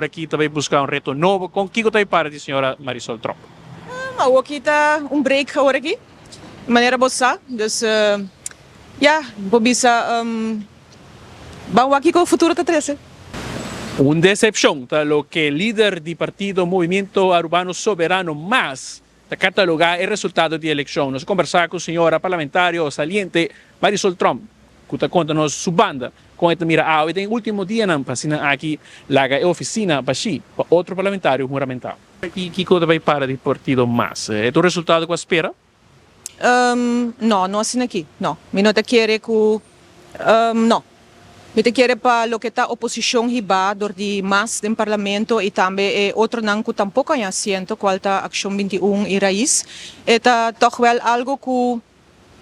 Aki ta bay busca un reto nobo. Con kico ta bay para di señora Marisol Tromp? Awoki ta un break awor aki, manera bo sa. Dus ya, bo bisa ban wak kico futuro ta trece. Un decepcion ta loke lider di partido Movimiento Arubano Soberano, mas, ta cataloga e resultado di eleccion. Nos a combersa cu señora parlamentario saliente Marisol Tromp cu ta conta nos su banda con e ta mira awe den e ultimo dianan pa asina aki laga e oficina bashi pa otro parlamentario huramenta. Kico ta bay para di partido mas? E ta un resultado cu a spera? No, no asina aki, no. Mi no ta kere cu, no. Mi ta kere pa loke ta oposicion hiba dor di mas den Parlamento y tambe e otronan cu tampoco haña asiento, cual ta Accion 21 y Raiz. E ta toch wel algo cu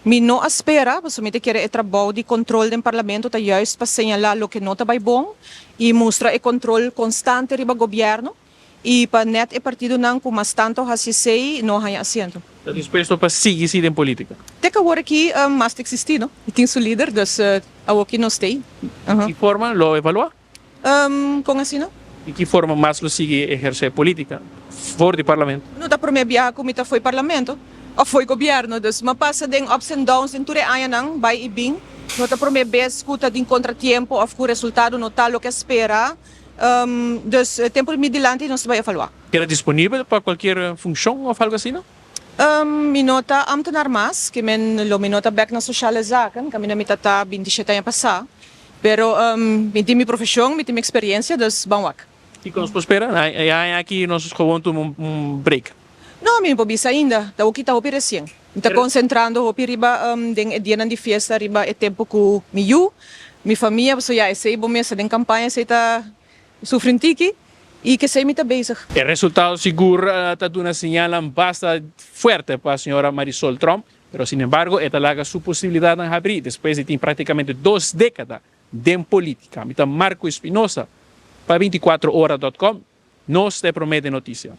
mi no a spera, pasobra mi ta kere e trabou di control den Parlamento ta juist pa señala loke no ta bay bon y mustra e control constante riba gobierno. I pa nèt e partidonan ku mas tantu hasi esei no haña asiento. Ta dispuesto pa sigui si den polítika? Te ku awor aki mas ta eksistí, no? I tin su lider, dus awor ki nos t'ei. Di ki forma lo evaluá? Kon asina? Di ki forma mas lo sigui ehersé polítika for di parlamento? No ta promé biaha ku mi ta fo'i parlamento òf fo'i gobièrnu, dus m'a pasa den ups and downs den tur e añanan, bai i bin. No ta promé bes ku ta tin kontratiempo òf ku resultado no ta loke a spera. Dus tempu mi dilanti nos ta bai evaluá. Keda disponibel pa kualkier funshon òf algu asina? Mi no ta ambtenaar mas, ke men lo mi no ta bèk na Sociale Zaken, kaminda mi ta ta 27 aña pasá. Pero mi tin mi profeshon, mi tin mi eksperiencia, dus ban wak. Kiko nos por spera? E aña aki nos gewoon tuma un break. No, mi no por bisa ainda. Ta hopi ta hopi resien. Mi ta konsentrando hopi riba den e dianan di fiesta riba e tempu ku mi yu, mi famia, pasobra ya esei bo mes ta den kampaña, esei ta sufri un tiki i kesei mi ta bezig. E resultado sigur ta duna señalnan basta fuerte pa señora Marisol Tromp, pero sinembargo e ta laga su posibilidadnan habrí despues di tin prácticamente dos década den política. Mi ta Marco Espinosa pa 24 ora dot com, nos ta e promé den noticia.